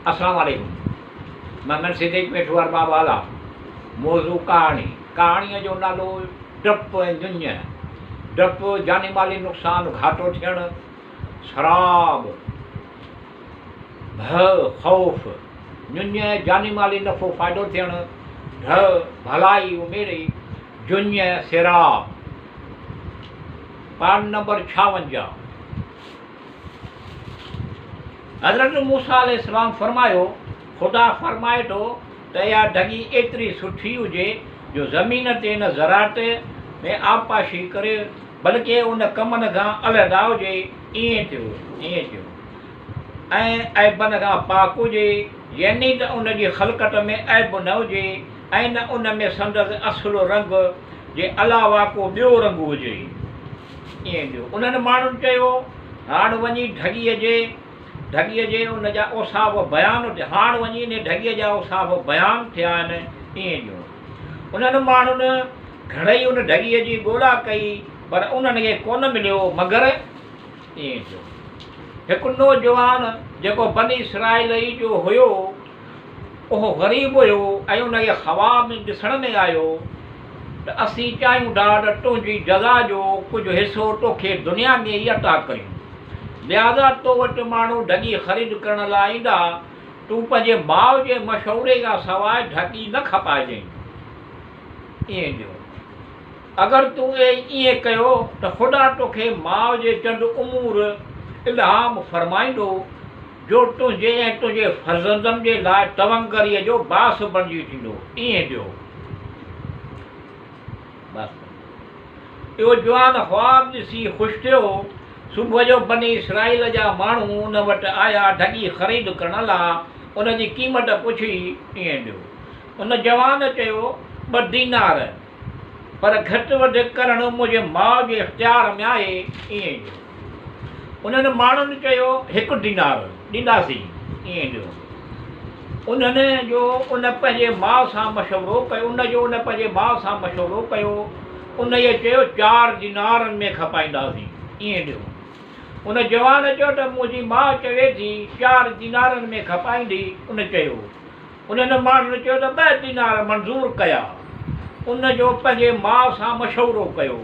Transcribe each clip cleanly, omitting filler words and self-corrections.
السلام عليڪم محمد صديق ميٺو ارباب اعليٰ موضوع ڪهاڻي ڪهاڻيء جو نالو ڊپ ۽ ڃڃ ڊپ جاني مالي نقصان گهاٽو ٿيڻ سراب ڀؤ خوف ڃڃ جاني مالي نفعو فائدو ٿيڻ ڍء ڀلائي اميري جڃ سيراب پاڙ نمبر 56. حضرت موسيٰ عليه السلام فرمايو، خدا فرمائي ٿو ته اها ڍڳي ايتري سٺي هجي جو زمين تي نه زراعت ۾ آبپاشي ڪري بلڪه ان ڪمن کان علحده هجي، ائين ٿيو، ائين ٿيو ۽ عيبن کان پاڪ هجي، يعني ته ان جي خلقت ۾ عيب نه هجي ۽ نه ان ۾ سندس اصل رنگ جي علاوه ڪو ٻيو رنگ هجي. ائين ٿيو. انهن ماڻهن چيو، هاڻ وڃي ڍڳيء جي ڍڳيء جي ان جا اوصاف بيان ٿيا هاڻ وڃي انهيء ڍڳيء جا اوصاف بيان ٿيا آهن. ائين ٿيو. انهن ماڻهن گهڻئي ان ڍڳيء جي ڳولا ڪئي، پر انهن کي ڪونه مليو، مگر ائين ٿيو. هڪ نوجوان جيڪو بني اسرائيل ئي جو هيو، اهو غريب هيو ۽ ان کي خواب ۾ ڏسڻ ۾ آيو ته اسين چاهيون ٿا ته تنهنجي جزا جو ڪجهه حصو توکي دنيا ۾ ئي عطا ڪريون. لهٰذا تو وٽ ماڻهو ڍڳي خريد ڪرڻ لاء ايندا، تون پنهنجي ماء جي مشوري کان سواء ڍڳي نه کپائجئين. ائين ڏيو. اگر تون ائين ڪيو ته خدا توکي ماء جي چند امور الهام فرمائيندو، جو تنهنجي ۽ تنهنجي فرزندن جي لاء تونگريء جو باعث بڻجي ٿيندو. ائين ڏيو. باعث بڻجي. اهو جوان خواب ڏسي خوش ٿيو. صبح جو بني اسرائيل جا ماڻهو ان وٽ آيا ڍڳي خريد ڪرڻ لاء ان جي قيمت پڇي. ائين ڏيو. ان جوان چيو، ٻه دينار. پر گهٽ وڌ ڪرڻ منهنجي ماء جي اختيار ۾ آهي. ائين ڏيو. انهن ماڻهن چيو، هڪ دينار ڏينداسين. ائين ڏيو. انهن جو ان پنهنجي ماء سان مشورو ڪيو. ان جو ان پنهنجي ماء سان مشورو ڪيو. انهيء چيو، چار دينارن ۾ کپائينداسين. ائين ڏيو. ان جوان چيو ته منهنجي ماء چوي ٿي، چار دينارن ۾ کپائيندي. ان چيو. انهن ماڻهن چيو ته ٻه دينار منظور ڪيا. ان جو پنهنجي ماء سان مشورو ڪيو.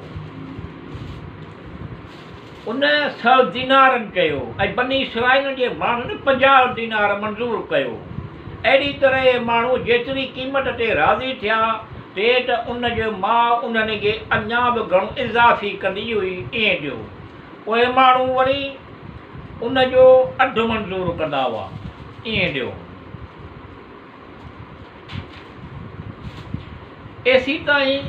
ان سؤ دينارن چيو ۽ بني اسرائيل جي ماڻهن 50 دينار منظور ڪيو. اهڙي طرح اهي ماڻهو جيتري قيمت تي راضي ٿيا تي ته ان جي ماء انهن کي اڃا به گهڻو اضافي ڪندي هئي. ائين ٿيو. اهي ماڻهو وري ان جو اڌ منظور ڪندا هئا. ائين ڏيو. ايسيتائين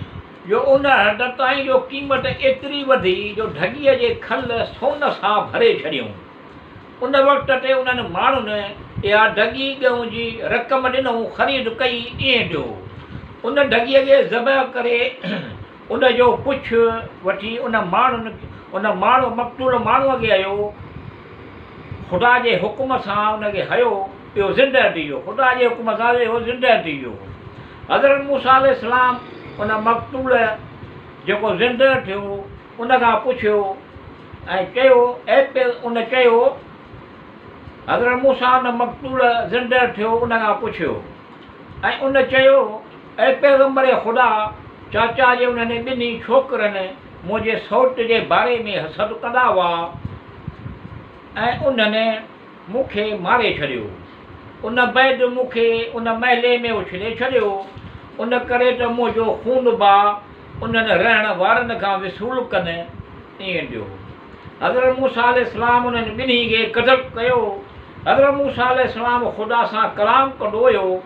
جو ان حد تائين جو قيمت ايتري وڌي جو ڍڳيء جي کل سون سان ڀري ڇڏيائون. ان وقت تي انهن ماڻهن اها ڍڳي ڳئون جي رقم ڏنئون خريد ڪئي. ائين ڏيو. ان ڍڳيء کي ذبح ڪري ان جو پڇ وٺي ان ماڻهن ان ماڻهو مقتول ماڻهوء کي هنيو. خدا جي حڪم سان ان کي هنيو، اهو زندهه ٿي ويو. خدا جي حڪم سان اهو زندهه ٿي ويو. حضرت موسيٰ عليه السلام ان مقتول جيڪو زندهه ٿيو، ان کان پڇيو ۽ چيو، اي پي ان چيو، حضرت موسيٰ ان مقتول زندهه ٿيو، ان کان پڇيو ۽ ان چيو، اي پيغمبر خدا! چاچا جي انهن ٻنهي ڇوڪرن منهنجي سئوٽ جي باري ۾ حسد ڪندا هئا ۽ انهن مون کي ماري ڇڏيو. ان بعد مون کي ان محلي ۾ اڇلي ڇڏيو، ان ڪري ته منهنجو خون با انهن رهڻ وارن کان وصول ڪن. ائين ڏيو. حضرت موسيٰ عليه السلام انهن ٻنهي کي قتل ڪيو. حضرت موسيٰ عليه السلام خدا سان ڪلام ڪندو هيو.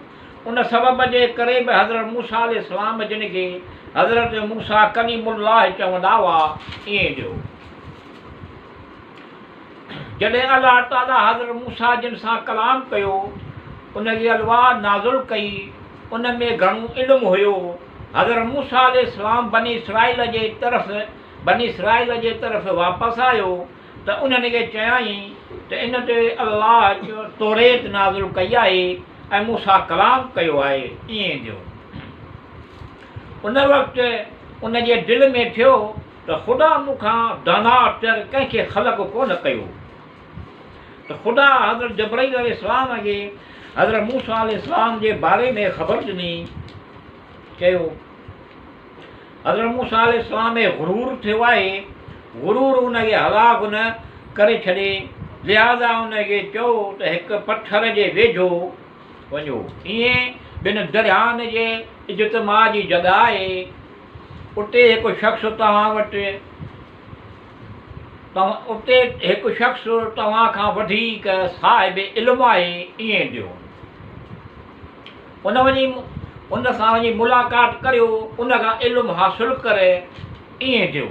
ان سبب جي ڪري به حضرت موسيٰ عليه السلام جن کي حضرت موسيٰ ڪليم الله چوندا هئا. ائين ڏيو. جڏهن الله تعاليٰ حضرت موسيٰ جن سان ڪلام ڪيو، ان کي الواح نازل ڪئي، ان ۾ گهڻو علم هيو. حضرت موسيٰ عليه السلام بني اسرائيل جي طرف بني اسرائيل جي طرف واپس آيو ته انهن کي چيائين ته ان تي الله توريت نازل ڪئي آهي ۽ مون سان ڪلام ڪيو آهي. ائين ٿيو. ان وقت ان جي دل ۾ ٿيو ته خدا مون کان داناء تر ڪنهن کي خلق ڪونه ڪيو. ته خدا حضرت جبرائيل عليه السلام کي حضرت موسيٰ عليه السلام جي باري ۾ خبر ڏني، چيو، حضرت موسيٰ عليه السلام ۾ غرور ٿيو آهي، غرور ان کي هلاڪ نه ڪري ڇڏي، لهٰذا ان کي چئو ته هڪ پٿر جي ويجهو وڃو. ائين ٻن درياهن جي اجتماع جي جڳهه آهي، اتي هڪ شخص توهان وٽ اتي هڪ شخص توهان کان وڌيڪ صاحب علم آهي، ائين ڏيو. ان وڃي ان سان وڃي ملاقات ڪريو، ان کان علم حاصل ڪري ائين ڏيو.